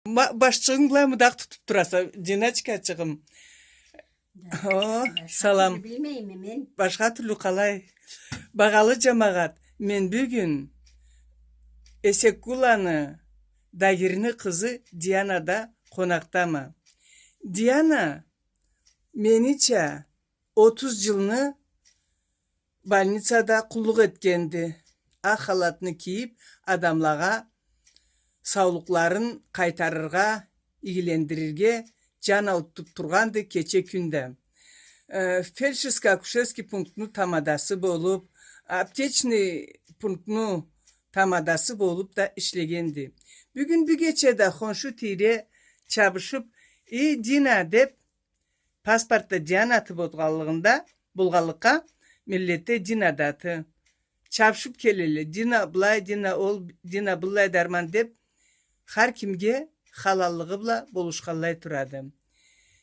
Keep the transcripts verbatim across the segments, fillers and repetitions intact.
Ма-, башчыгъынг былай мудах тутуп тураса, Диночкачыгъым. Да. О, башха салам. Тюрлю билмейме мен. Башха тюрлю къалай? Багъалы джамагъат, мен бюгюн Эсеккуланы Дагирни къызы Дианада къонакъдама. Диана, менича, отуз джылны больницада къуллукъ этгенди. Акъ халатны кийип, адамлагъа саулукъларын къайтарыргъа, игилендирирге джан аутуп тургъанды кече-кюн да. Э, фельдшерско-акушерский пунктну тамадасы болуп, аптечный пунктну тамадасы болуп да ишлегенди. Бюгюн бюгече да хоншу тийре чабышып, «И, Дина» деп, паспортда Диана аты болгъанлыгъында, болгъанлыкъгъа, миллетде Дина да аты. Чабышып келелле. Дина былай, Дина ол, Дина былай, Дарман деп, хар кимге халаллыгъы бла болушханлай турады.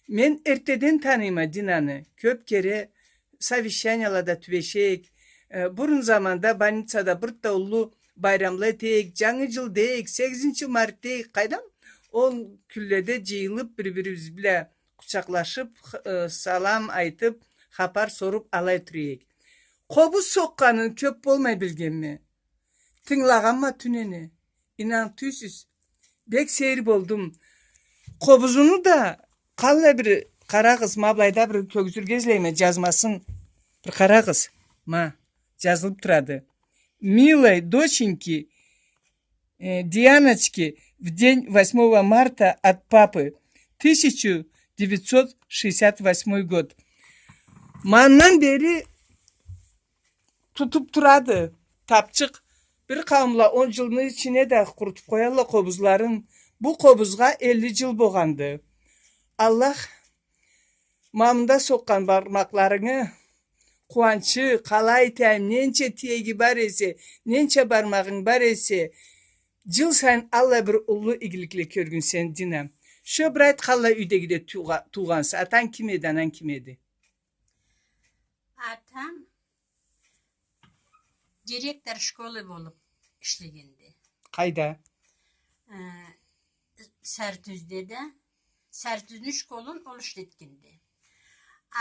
Мен эртдеден таныйма Динаны. Кёп кере совещаниялада тюбешейик. Э, бурун заманда больницада бир да уллу байрамла этейик, Джангы джыл дейик, сегизинчи март дейик, къайдам, ол кюнледе джыйылып, бир-бирибиз бла къучакълашып, х-, э, салам айтып, хапар соруп алай тура эдик. Къобуз сокъгъанын кёп болмай билгенме. Тынгылагъанма тюнене. Ийнан, тюйсюз. Бек сейир болдум. Къобузуну да къаллай бир къарагъыз, ма былайда бир кёргюзюрге излейме джазмасын. Бир къарагъыз. Ма, джазылып турады. Милой доченьки, э, Дианочки в день восьмого марта от папы, тысяча девятьсот шестьдесят восьмой год. Ма андан бери тутуп турады, тапчыкъ. Бир къауумла он джылны ичине да къурутуп къоялла къобузларын. Бу къобузгъа элли джыл болгъанды. Аллах Ма мында сокъгъан бармакъларынгы къууанчы, къалай айтайым, ненча тиеги бар эсе, ненча бармагъынг бар эсе, джыл сайын аллай бир уллу игиликле кёргюнсе, Дина. Шо бир айт, къаллай юйдегиде туугъа-, туугъанса, атанг ким эди, ананг ким эди? Атам директор школы болуп ишлегенди. Къайда? Э, Сарытюзде да, Сарытюзню школун ол ишлетгенди.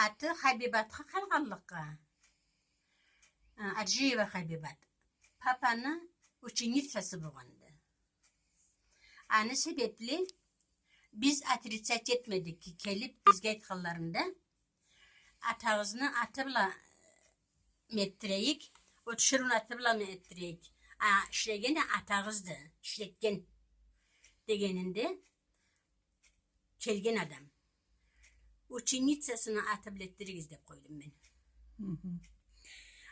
Аты Хабибатха къалгъанлыкъгъа, э, Аджиева Хабибат, папаны ученицасы болгъанды. Аны себепли биз отрицать этмедик ки, келип бизге айтханларында, атагъызны аты бла этдирейик, ол тиширыуну аты бла этдирейик. А ишлеген атагъызды, ишлетген дегенинде, келген адам. Ученицасыны аты бла этдиригиз деп къойдум мен. Мгм.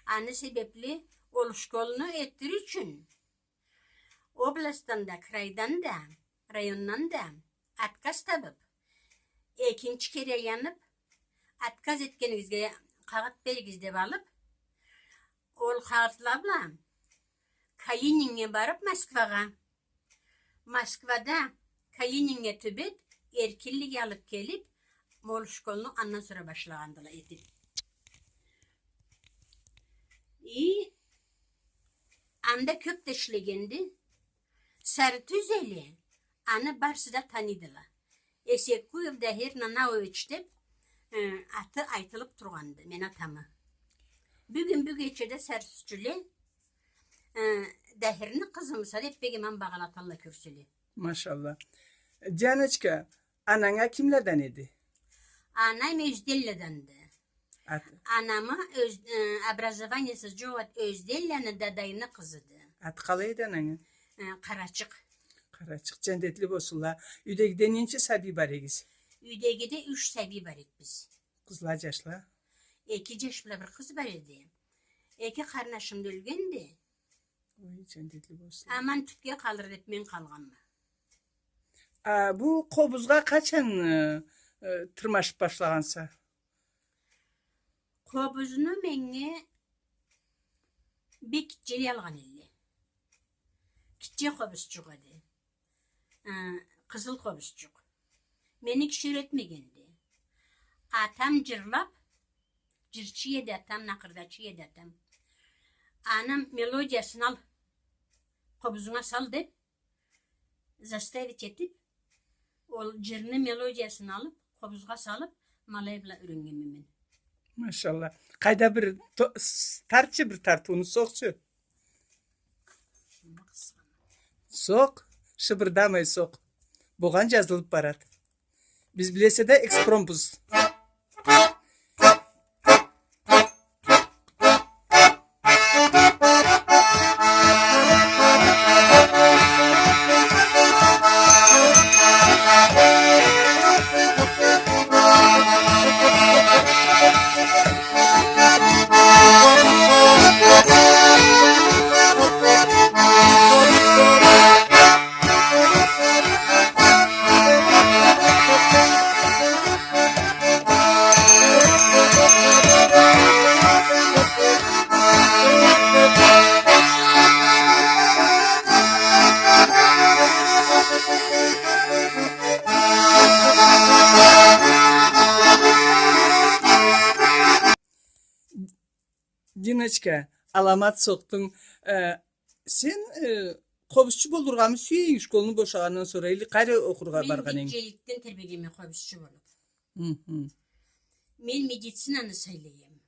Аны себепли ол школну этдирир ючюн областдан да, крайдан да, райондан да отказ табып, экинчи кере аянып, отказ этгенигизге къагъыт беригиз деп алып, ол къагъытла бла Калининге барып, Москвагъа, Москвада Калининге тюбеп, эркинлик алып келип, ол школну андан сора башлагъандыла этип. И анда кёп да ишлегенди. Сарытюз эли аны барысы да таныйдыла. Эсеккуев Дагир Нанаович деп, э, аты айтылып тургъанды мен атамы. Бюгюн бюгече да сарытюзчюле, э, Дагирни къызымыса деп бек аман багъалаталла кёрселе. Машалла. Дианочка, ананг а кимледен эди? Анам Ёзденледенди. Ат- Анамы ёз-, э, образованиеси джокъ эди, Ёзденланы Дадайны къызыды. Аты къалай эди анангы? Э, Къарачыкъ. Къарачыкъ, джандетли болсунла. Юйдегиде ненча сабий бар эдигиз? Юйдегиде юч сабий бар эдик биз. Къызла, джашла? Эки джаш бла бир къыз бар эди. Эки къарнашым да ёлгенди. Ой, джандетли болсун. Аман тюпге къалыр деп мен къалгъанма. А, бу къобузгъа къачан, э, э, тырмашып башлагъанса? Къобузну меннге бек гитчелей алгъан эдиле. Гитче къобузчукъ эди. Э, къызыл къобузчукъ. Мени киши юретмегенди. Атам джырлап, джырчы эди атам, накъырдачы эди атам. Анам мелодиясын ал, къобузунга сал деп, заставить этип, Ол джырны мелодиясын алыб, къобузгъа салыб, ма алай бла юреннгенме мен. Машалла. Къайда бир то-, с-, тартчы бир тартыуну, сокъчу. Сокъ, шыбырдамай сокъ. Болгъан джазылыб барад. Биз, билесе да, экспромтбуз. Диночка, аламат сокъдунг. Э, сен, э, къобузчу болургъамы сюе эдинг школну бошагъандан сора, или къайры окъургъа баргъан эдинг? Мен джеликден тебрегенме къобузчу болуб. Хы-хы. Мен медицинаны сайлай эдим.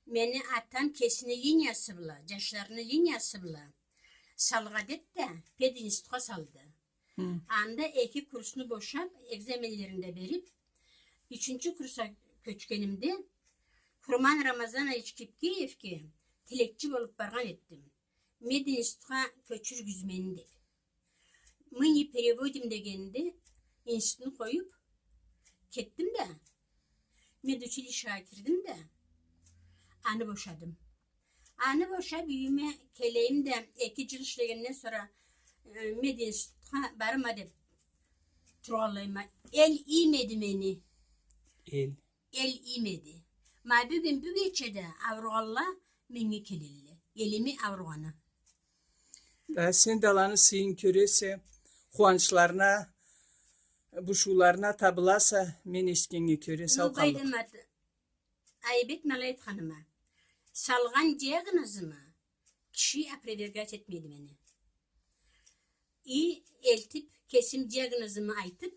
Мени атам кесини линиясы бла, джашларыны линиясы бла салгъа деб да, пединститутха салды. Хы. Анда эки курсну бошаб, экзаменлерин да бериб, ючюнчю курсха кёчгенимде, Курман Рамазанович Кипкеевге тилекчи болуб баргъан эдим. Мединститутха кёчюргюз мени деб. Мы не переводим дегенде, институтну къоюб кетдим да, медучилищеге кирдим да, аны бошадым. Аны бошаб, юйюме келейим да, эки джыл ишлегенден сора, э, мединститутха барама деб тургъанлайыма, эл иймеди мени. Эл. Эл иймеди. Ма бюгюн, бюгече да ауругъанла меннге келелле. Элими ауругъаны. Да, сен да аланы сыйын кёресе, къууанчларына, бушууларына табыласа, мен эшитгеннге кёре, сау къаллыкъ. Ну, Байдымат, айыб этме алай айтханыма. Салгъан диагнозума киши опровергать этмеди мени. И элтиб, кесим диагнозуму айтыб,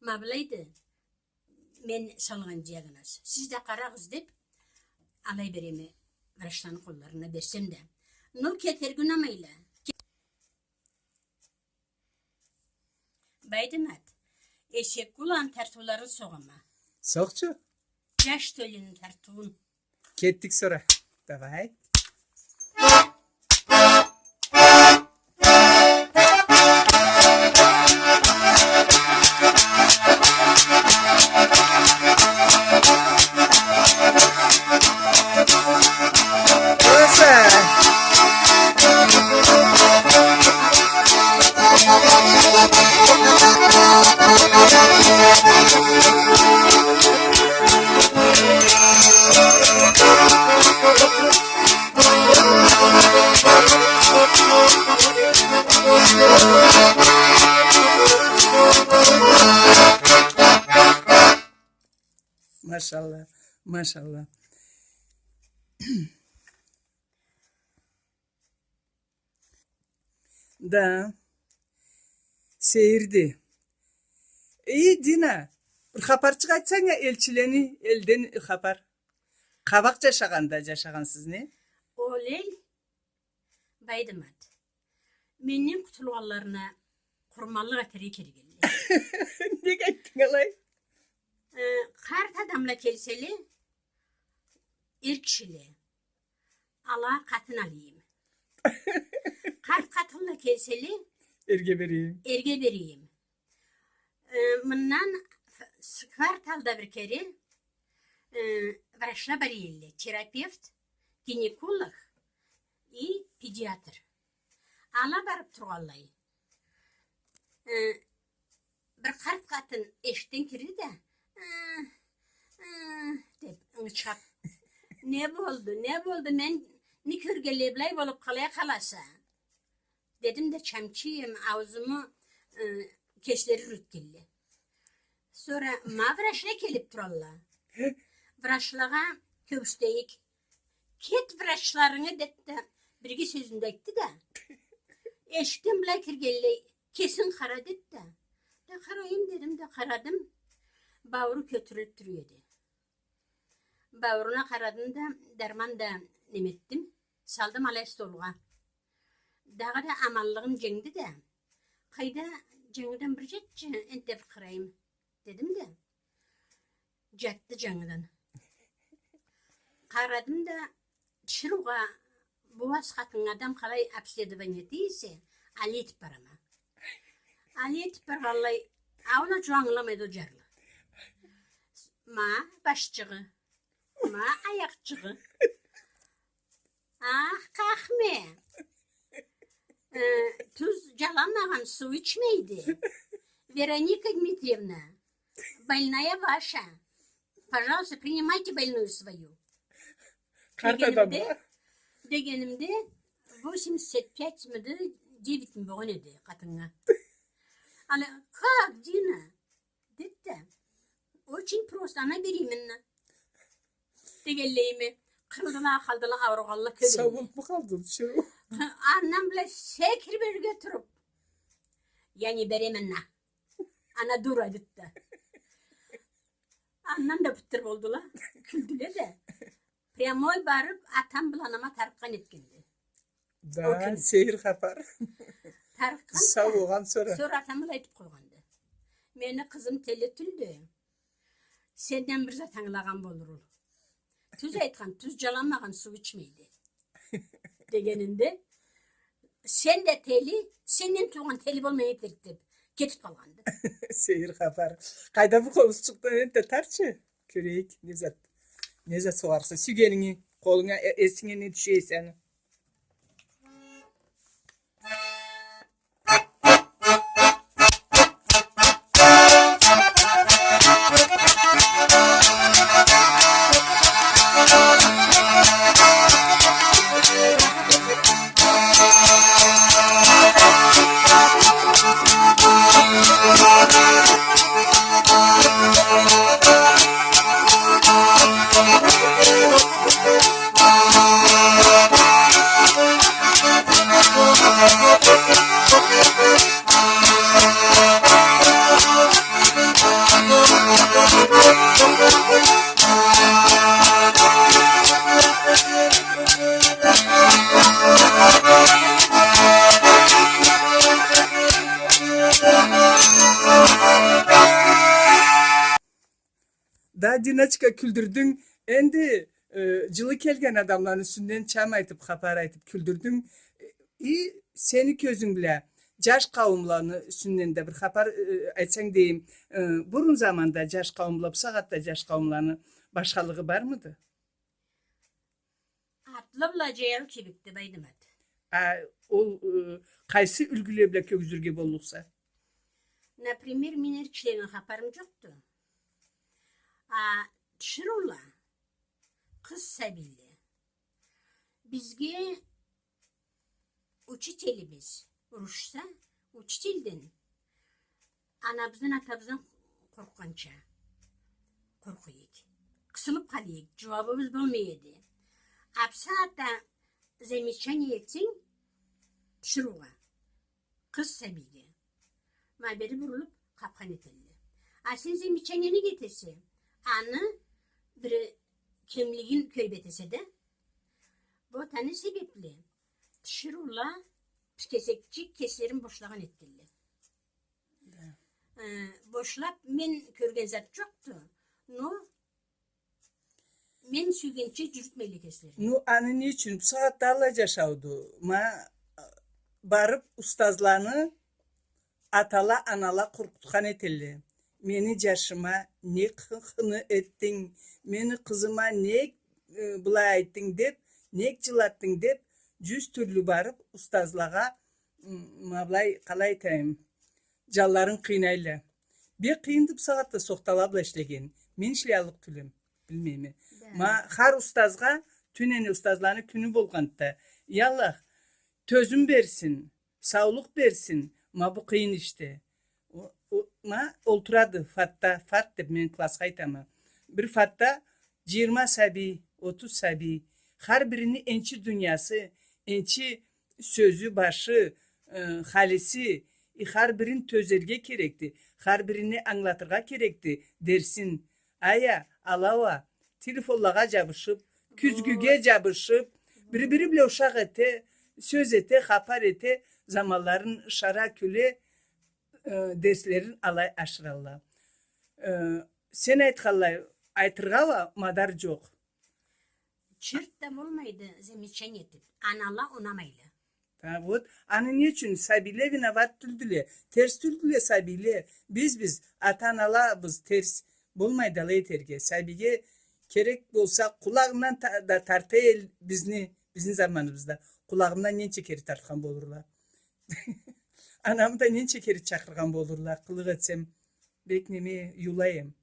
ма былайды, мен салгъан диагноз. Сиз да къарагъыз деб, алай береме, врачланы къолларына берсем да. Ну, кетерге унамайла. Байдымат, Эсеккуланы тартыуларын согъама. Сокъчу. Джаш тёлюню тартыуун. Кетдик сора. Давай. Машалла, машалла. Да. Сейирди. Эй, Дина, бир хапарчыкъ айтсанг а, элчилени, элден хапар. Къабакъ джашагъанда джашагъансыз, не? Ол эл, Байдымат, менден къутулгъанларына къурманлыкъ этерге келгенле. Нек айтдынг алай? Э, къарт адамла келселе, эр кишиле, алагъа къатын алайым. Къарт къатынла келселе, эрге берейим. Эрге берейим. Э, мындан с-, кварталда бир кере, э, врачла бара элле, терапевт, гинеколог и педиатр. Ала барыб тургъанлай. Э, бир къарт къатын эшикден кирди да, «Ы, ы», деб, ынчхаб. «Не болду, не болду, мени кёргенлей былай болуб къалай къаласа?» Дедим да, чамчыйым, ауузуму, ы, кеслери юретгенле. Сора ма врачла келиб туралла. Врачлагъа кёргюзтейик. «Кет врачларынгы», — деди да, бир-эки сёзюн да айтды да, эшикден былай киргенлей, «Кесинг къара», — деди да, Къарайым дедим да, къарадым. Баууру кётюрюлюп тура эди. Баууруна къарадым да, дарман да неме этдим. Салдым алай столгъа. Дагъыда аманлыгъым дженгди да, къайда, джангыдан бир джатчы, энтда бир къарайым, дедим да, джатды джангыдан. Къарадым да, тиширыугъа бу ас къатыннга адам къалай обследование эте эсе, алай этип барама. Алай этип баргъанлай, аула джууа ангыламайды ол джарлы. Ма башчыгъы, ма аякъчыгъы. Ах, къахме. Э, туз джаламагъан суу ичмейди. Вероника Дмитриевна, больная ваша. Пожалуйста, принимайте больную свою. Къарт адам ба? Дегенимде, дегенимде, восемьдесят пять миди, девять ми болгъан эди къатыннга. Ала, как, Дина? Деди да, очень просто, она беременна. Дегенлейиме, къырылдыла, къалдыла, ауругъанла кёп эди. Сау болуп къалды, тиширыу. Андан бла секирип ёрге туруп, я не беременна, она дура, деди да. Андан да битдир болдула, кюлдюле да. Прямой барып, атам бла анама тарыкъгъан этгенди. Да, сейир хапар. Тарыкъгъан да. Сау болгъан сора. Сора атам былай айтып къойгъанды. Мени къызым тели тюлдю. Сенден бир зат ангылагъан болур ол. Туз айтхан, туз джаламагъан суу ичмейди. Дегенинде, сен да тели, сенден туугъан тели болмай этерик деп, кетип къалгъанды. Сейир хапар. Къайда бу къобузчукъдан энтда тарчы? Кёрейик, не зат, не зат согъарса. Сюйгенинги, къолунга, э-, эсинге не тюше эсе аны. Да, Диночка, кюлдюрдюнг. Энди, э, джылы келген адамланы юсюнден чам айтып, хапар айтып кюлдюрдюнг. И сени кёзюнг бла джаш къауумланы юсюнден да бир хапар, э, айтсанг дейим. Э, бурун заманда джаш къауумла, бусагъатда джаш къауумланы башхалыгъы бармыды? Атлы бла джаяу кибикди, Байдымат. А ол, э, къайсы юлгюле бла кёргюзюрге боллукъса? Например, мен эркишиледен хапарым джокъду. А тиширыула, къыз сабийле. Бизге учителибиз урушса, учительден анабыздан, атабыздан къоркъгъанча къоркъуйик. Къысылып къалыйыкъ, джууабыбыз болмай эди. Апсагъатда замечание этсенг, тиширыугъа, къыз сабийге, ма бери бурулуп, къапхан этелле. А сен замечание нек этесе, аны бири кемлигин кёрюп этесе да, вот аны себепли тиширыула бир кесекчик кеслерин бошлагъан этгенле. Да. Э, бошлап мен кёрген зат джокъду, но мен сюйгенча джюрютмейле кеслерин. Ну, аны не ючюн? Бусагъатда алай джашауду. Ма, барып, устазланы атала, анала къоркъутхан этелле. Мени джашыма не хы-, хыны этдинг, мени къызыма не, э, былай айтдынг деп, не джылатдынг деп, джюз тюрлю барып, устазлагъа, м, ма былай, къалай айтайым, джанларын къыйнайла. Бек къыйынды бусагъатда сохтала бла ишлеген. Мен ишлеяллыкъ тюлем, билмейме. Да. Ма хар устазгъа, тюнене устазланы кюню болгъанды да. Я Аллах, тёзюм берсин, саулукъ берсин, ма бу къыйын ишде. О, о, ма олтурады ФАТда, ФАТ деп мен классха айтама. Бир ФАТда джыйырма сабий, отуз сабий. Хар бирини энчи дуниясы, энчи сёзю, башы, э, халиси, И хар бирин тёзерге керекди, хар бирине ангылатыргъа керекди дерсин. Ая, ала уа, телефонлагъа джабышып, кюзгюге джабышып, бири-бири бла ушакъ эте, сёз эте, хапар эте, заманларын ышара, кюле, э, дерслерин алай ашыралла. Э, сен айтханлай, айтыргъа уа мадар джокъ. Чырт да болмайды, замечание этип, анала унамайла. Да, вот, аны не ючюн? Сабийле виноват тюлдюле, терс тюлдюле сабийле. Биз, биз, ата-аналабыз терс. Болмайды алай этерге. Сабийге керек болса, къулагъындан та-, да тарта эл бизни, бизни заманыбызда. Къулагъымдан ненча кере тартхан болурла. Анамы да ненча кере чакъыргъан болурла, къылыкъ этсем, бек неме, юлай эм.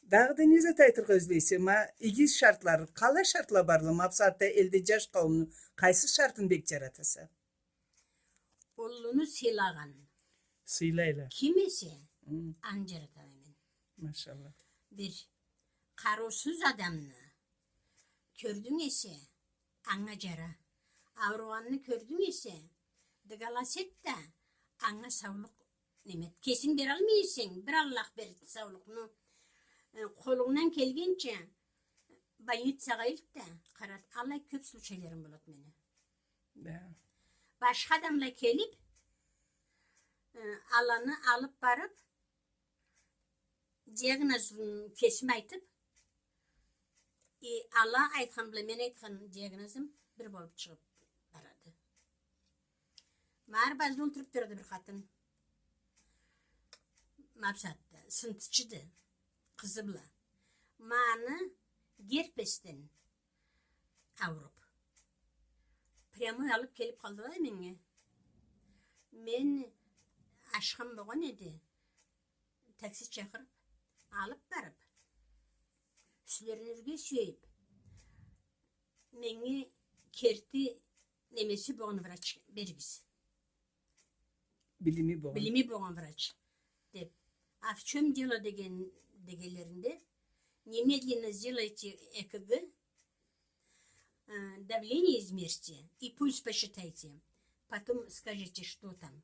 Дагъыда не зат айтыргъа излейсе, ма, иги шартлары, къалай шартла барла, ма, бусагъатда элде джаш къауумну къайсы шартын бек джаратаса? Уллуну сыйлагъан. Сыйлайла. Ким эсе, аны джаратама мен. Машалла. Бир, къарыусуз адамны кёрдюнг эсе, анга джара. Ауругъанны кёрдюнг эсе, дыгалас эт да, анга саулукъ неме эт. Кесинг бералмай эсенг, бир Аллах берди саулукъну. Э, къолунгдан келгенча больницагъа илт да къарат. Аллай кёп случайларым болад мени. Да. Башха адамла келип, э, аланы алып барып, диагнозун кесим айтып, и ала айтхан бла мен айтхан диагнозум бир болуп чыгъып барады. Ма арбазда олтуруп турады бир къатын. Ма бусагъатда сынтычыды, къызы бла. Ма аны герпесден ауруп, прямой алып келип къалдыла да меннге. Мен ашхым болгъан эди. Такси чакъырып, алып барып, юслерин ёрге сюйюп, меннге керти немеси болгъан врач беригиз. Билими болгъан. Билими болгъан врач, деп. А в чём дело деген, дегенлеринде, немедленно сделайте ЭКГ, э, давление измерьте и пульс посчитайте. Потом скажете, что там.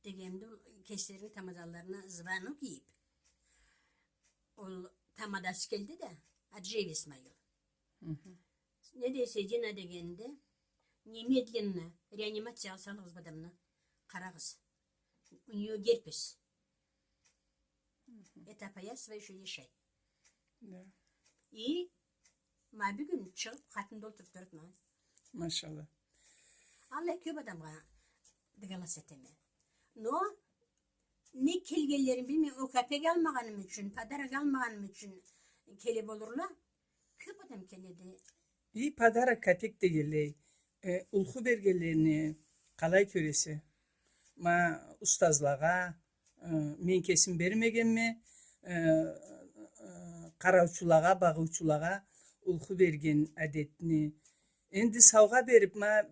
Дегенде ол кеслерини тамадаларына звонок ийип, ол тамадасы келди да, Аджиев Исмаил. Мгм. Не дейсе, Дина, дегенде, немедленно реанимациягъа салыгъыз бу адамны, къарагъыз. У неё герпес. Мгм. Эта поясва ещё ешай. Да. И ма бюгюн чыгъып, къатында олтуруп турады ма. Машалла. Аллай кёп адамгъа дыгалас этеме. Но не келгенлерин билмейме, ол капек алмагъаным ючюн, подарок алмагъаным ючюн келе болурла. Кёп адам келеди. И подарок, капек дегенлей, э, улху бергенлени къалай кёресе? Ма устазлагъа, э, мен кесим бермегенме, э, э, къараучулагъа, багъыучулагъа улху берген адетни. Энди саугъа берип, ма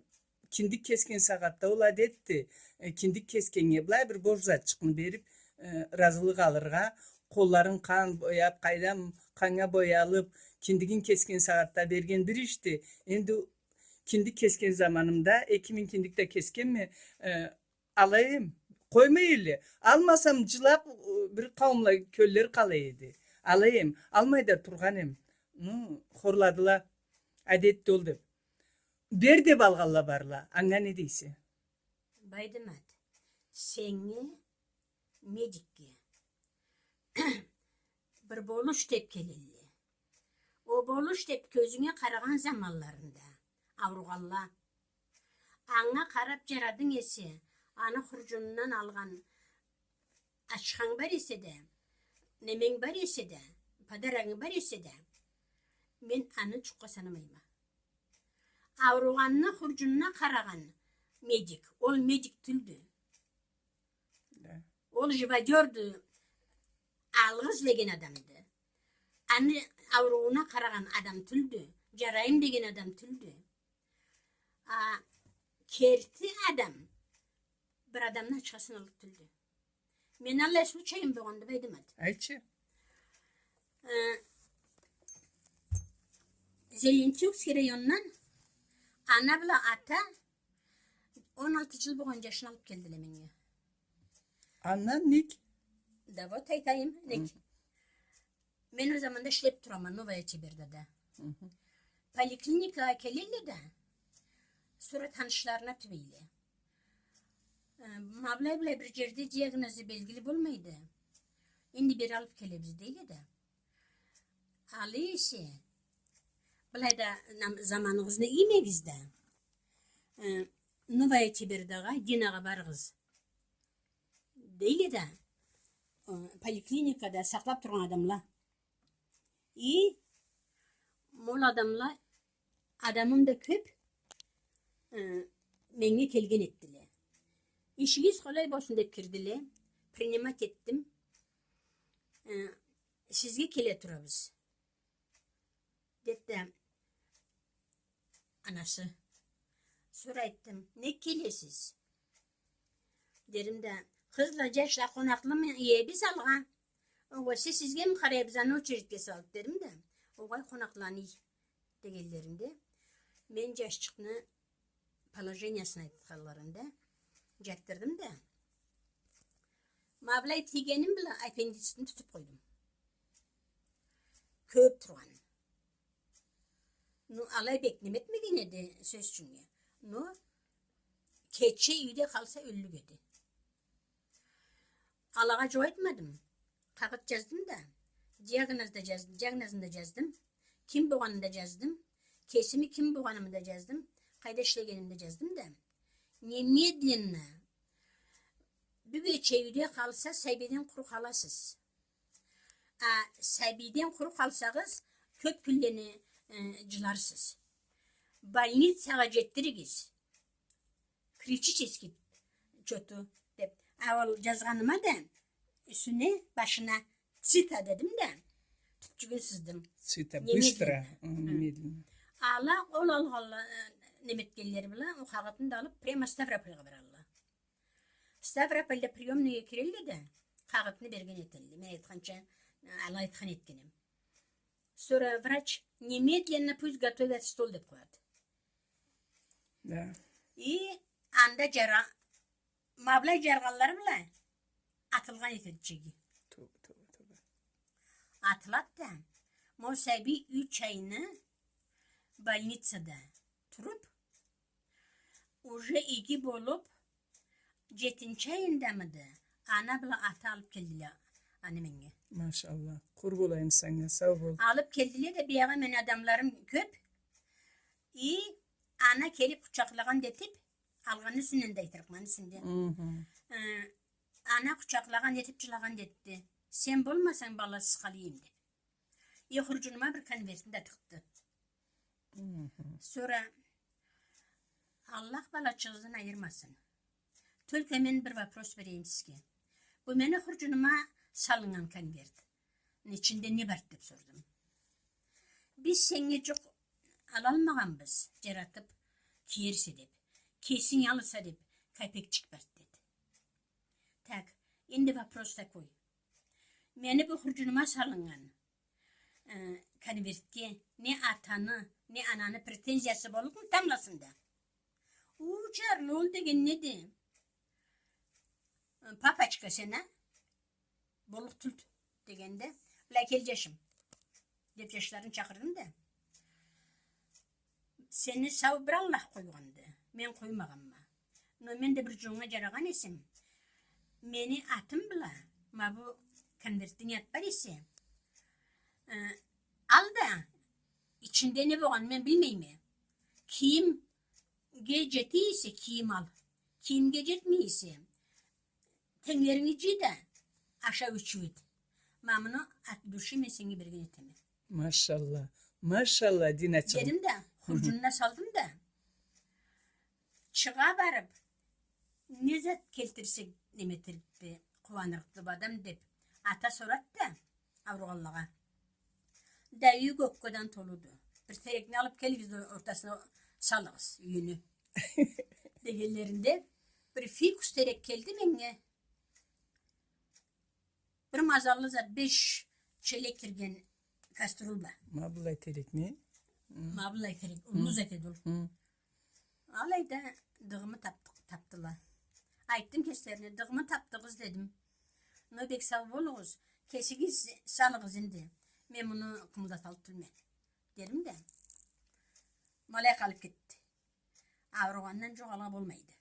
киндик кесген сагъатда ол адетди. Э, киндик кесгеннге былай бир бош затчыкъны берип, э, ыразылыкъ алыргъа, къолларын къан бояп, къайдам, къаннга боялып, киндигин кесген сагъатда берген бир ишди. Энди киндик кесген заманымда, эки минг киндик да кесгенме, э, алай эм, къоймай элле. Алмасам, джылап, э, бир къауумла кёллери къалай эди. Алай эм, алмай да тургъан эм. Ну, хорладыла, адетди ол деп. Бер деп алгъанла барла. Анга не дейсе? Байдымат, сеннге, медикге, бир болуш деп келелле. Ол болуш деп кёзюнге къарагъан заманларында ауругъанла. Анга къарап джарадынг эсе, аны хурджунундан алгъан ачханг бар эсе да, неменг бар эсе да, подарогунг бар эсе да, мен аны джукъгъа санамайма. Ауругъанны хурджунуна къарагъан медик, ол медик тюлдю. Да. Ол живодёрду, алгъыз деген адамды. Аны ауруууна къарагъан адам тюлдю, джарайым деген адам тюлдю. А керти адам бир адамны ачхасын аллыкъ тюлдю. Мени аллай случайым болгъанды, Байдымат. Айтчы. Э, Зеленчукский райондан ана бла ата Он алты джыл болгъан джашны алыб келдиле меннге. Андан нек? Да вот айтайым, нек. Хы. Мен ол заманда ишлеб турама, Новая Тебердада. Хы-хы. Поликлиникагъа келелле да, сора танышларына тюбейле. Э, ма былай-былай бир джерде диагнозу белгили болмайды. Энди бери алыб келебиз, дейле да. Ала эсе, былайда нам-, заманыгъызны иймегиз да, э, Новая Тебердагъа, Динагъа барыгъыз, дейле да, э, поликлиникада сакълаб тургъан адамла. И ма ол адамла, адамым да кёб, э, меннге келген этдиле. Ишигиз къолай болсун деб кирдиле, принимать этдим. Э, сизге келе турабыз, деди да анасы. Сора айтдым, нек келесиз? Дедим да, къызла, джашла, къонакълымы иебиз алгъа? Огъесе сизгеми къарайбыз, аны очередге салыб, дедим да. Огъай, къонакъланы ий, дегенлеринде, мен джашчыкъны положениясын айтханларында, джатдырдым да. Ма былай тийгеним бла аппендицитни тутуб къойдум. Кёб тургъан. Ну, алай бек неме этмеген эди, сёз ючюннге. Ну, кече юйде къалса ёллюк эди. Алагъа джукъ айтмадым. Къагъыт джаздым да, диагноз да джаз-, диагнозун да джаздым. Ким болгъанын да джаздым. Кесими ким болгъанымы да джаздым. Къайда ишлегенимни да джаздым да. Немедленно бюгече юйде къалса, сабийден къуру къаласыз. А сабийден къуру къалсагъыз, кёб кюнлени, э, джыларсыз. Больницагъа джетдиригиз. Критический чоту деб. А ол джазгъаныма да юсюне, башына цита дедим да, тюпчюгюн сыздым. Цита, быстро, немедленно. Ала ол алгъанла, э, неме этгенлери бла, ол къагъытны да алыб, прямо Ставропольгъа баралла. Ставропольда приёмныйге кирелле да, къагъытны берген этелле. Мен айтханча, ала айтхан этгеним. Сора врач: «Немедленно пусть готовят стол», — деб къояды. Да. И анда джара-, ма былай джаргъанлары бла атылгъан этеди джеги. Тоба, тоба, тоба. Атылады да, ма ол сабий юч айны больницада туруб, уже иги болуб, джетинчи айындамыды, ана бла ата алыб келдиле аны меннге. Машалла. Къур болайым санга, сау бол. Алыб келдиле да, биягъы мени адамларым кёб. И ана келиб къучакълагъан да этиб, алгъанны юсюнден да айтырыкъма, аны юсюнде. Хы-хы. Э, ана къучакълагъан этиб, джылагъан да этди. Сен болмасанг, баласыз къалайым деб. И хурджунума бир конвертни да тыкъды. Хы-хы. Сора Аллах балачыгъыздан айырмасын. Только мен бир вопрос берейим сизге. Бу мени хурджунума салыннган конвертни ичинде не барды деб сордум. Биз сеннге джукъ алалмагъанбыз, джаратыб киерсе деб. Кесинг алырса деб, капекчик барды, деди. Так, энди вопрос такой. Мени бу хурджунума салыннган, э, конвертге не атаны, не ананы претензиясы боллукъму тамбласында? У, джарлы, ол деген неди? Э, папочка сен, а? Боллукъ тюлдю, дегенде, «Былай кел, джашым», — деб, джашларын чакъырдым да. Сени сау бир Аллах къойгъанды, мен къоймагъанма. Но мен да бир джуууннга джарагъан эсем, мени атым бла ма бу конвертде не ат бар эсе, э, ал да, ичинде не болгъанын мен билмейме. Кийимге джете эсе, кийим ал. Кийимге джетмей эсе, тенглеринги джый да, аша, ич, ют. Ма муну от души мен сеннге берген этеме. Машалла. Машалла, Диначыгъым. Дедим да, хурджунуна салдым да. Чыгъа барыб, не зат келтирсек, неме этерикди, къууанырыкъды бу адам деб, ата сорады да ауругъанлагъа. Да юй гоккадан толуду. Бир терекни алыб келигиз да, ортасына салыгъыз юйню, дегенлеринде, бир фикус терек келди меннге. Бир мазаллы зат, беш челек кирген кастрюль бла. Ма былай терекни? Хы. Ма былай терек, уллу зат эди ол. Хы. Алайда дыгъымы тапдыкъ. Тапдыла. Айтдым кеслерине, дыгъымы тапдыгъыз дедим. Но бек сау болугъуз, кесигиз салыгъыз энди. Мен муну къымылдаталлыкъ тюлме, дедим да. Ма алай къалып кетди. Ауругъандан джукъ алгъа болмайды.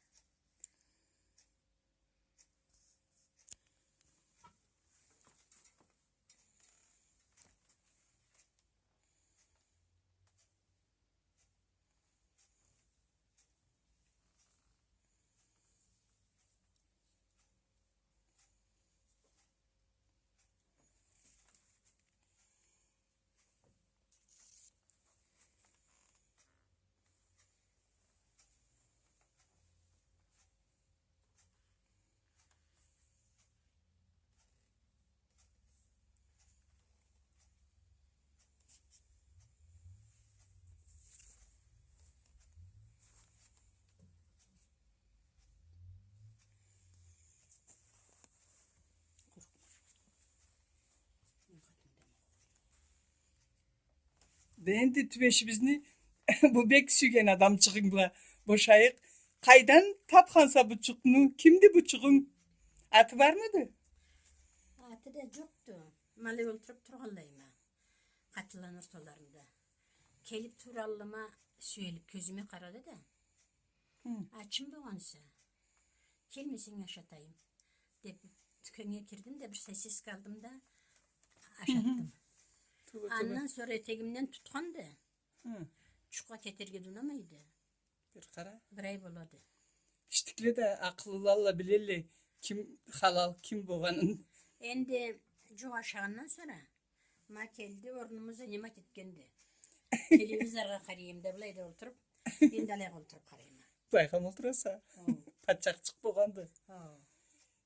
Да энди тюбешибизни бу бек сюйген адамчыгъынг бла бошайыкъ. Къайдан тапханса бу джукъну? Кимди бу джукъунг? Аты бармыды? Аты да джокъду. Ма алай олтуруп тургъанлайыма. Къатынланы орталарында. Келип тура аллыма сюелип кёзюме къарады да. Хы. Ачым болгъанса, келмесенг ашатайым, деп, тюкеннге кирдим да, бир сосиска алдым да, ашатдым. Хы-хы. Тёбе, тёбе. Андан сора этегимден тутханды. Хы. Джукъгъа кетерге да унамайды. Бир къара. Бир ай болады. Киштикле да, акъыллылалла билелле ким халал, ким болгъанын. Энди джукъ ашагъандан сора ма келди, орнуму занимать этгенди. Телевизоргъа къарайым да, былайда олтуруп, мен да алайгъа олтуруп къарайма. Былайгъа олтураса. Хо. Патчахчыкъ болгъанды. Хо.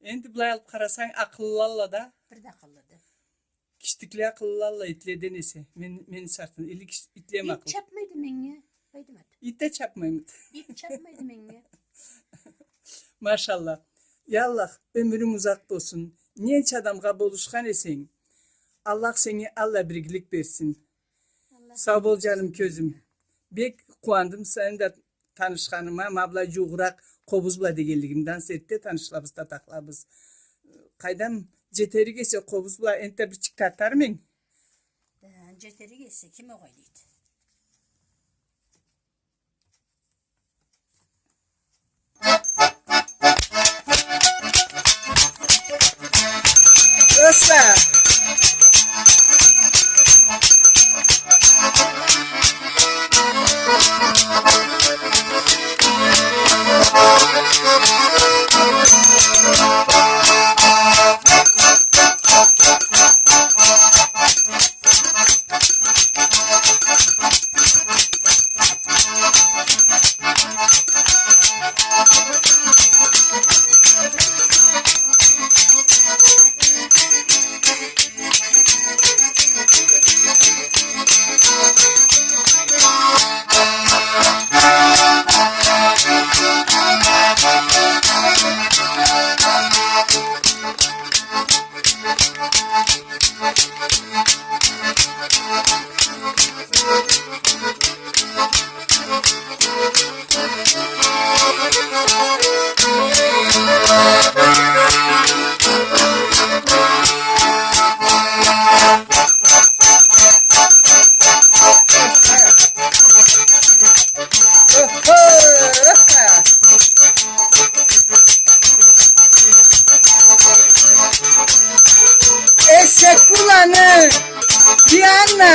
Энди былай алып къарасанг, акъыллылалла да. Бир да акъыллыды. Киштикле акъыллылалла итледен эсе. Мен, мен сартын, или киш-, итле ма акъыллы. Ит чапмайды меннге. Къойдум ат. Ит да чапмаймыды. Ит чапмайды меннге. Машалла. Я Аллах, ёмюрюнг узакъ болсун. Ненча адамгъа болушхан эсенг, Аллах сеннге аллай бир игилик берсин. Аллах. Сау бол, джаным, кёзюм. Бек къууандым сени да танышханыма, ма былай джууугъуракъ Къобуз бла дегенлигимден сетте танышханыбыз, татаханыбыз. Къайдам, джетерик эсе Къобуз бла энтда бирчик татармы эдинг? Да, джетерик эсе, ким огъай дейди? Просто. Эшек уланы, Диана.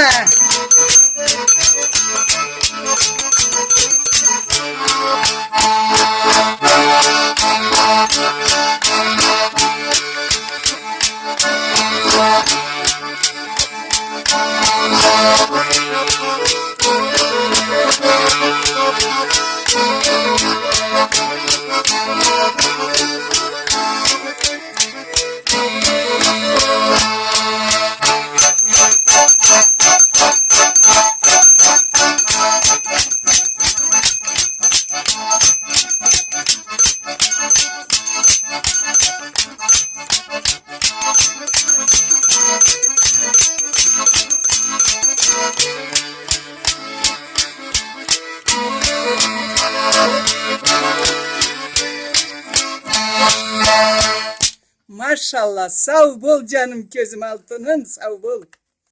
Машалла, сау бол, джаным, кёзюм, алтыным, сау бол.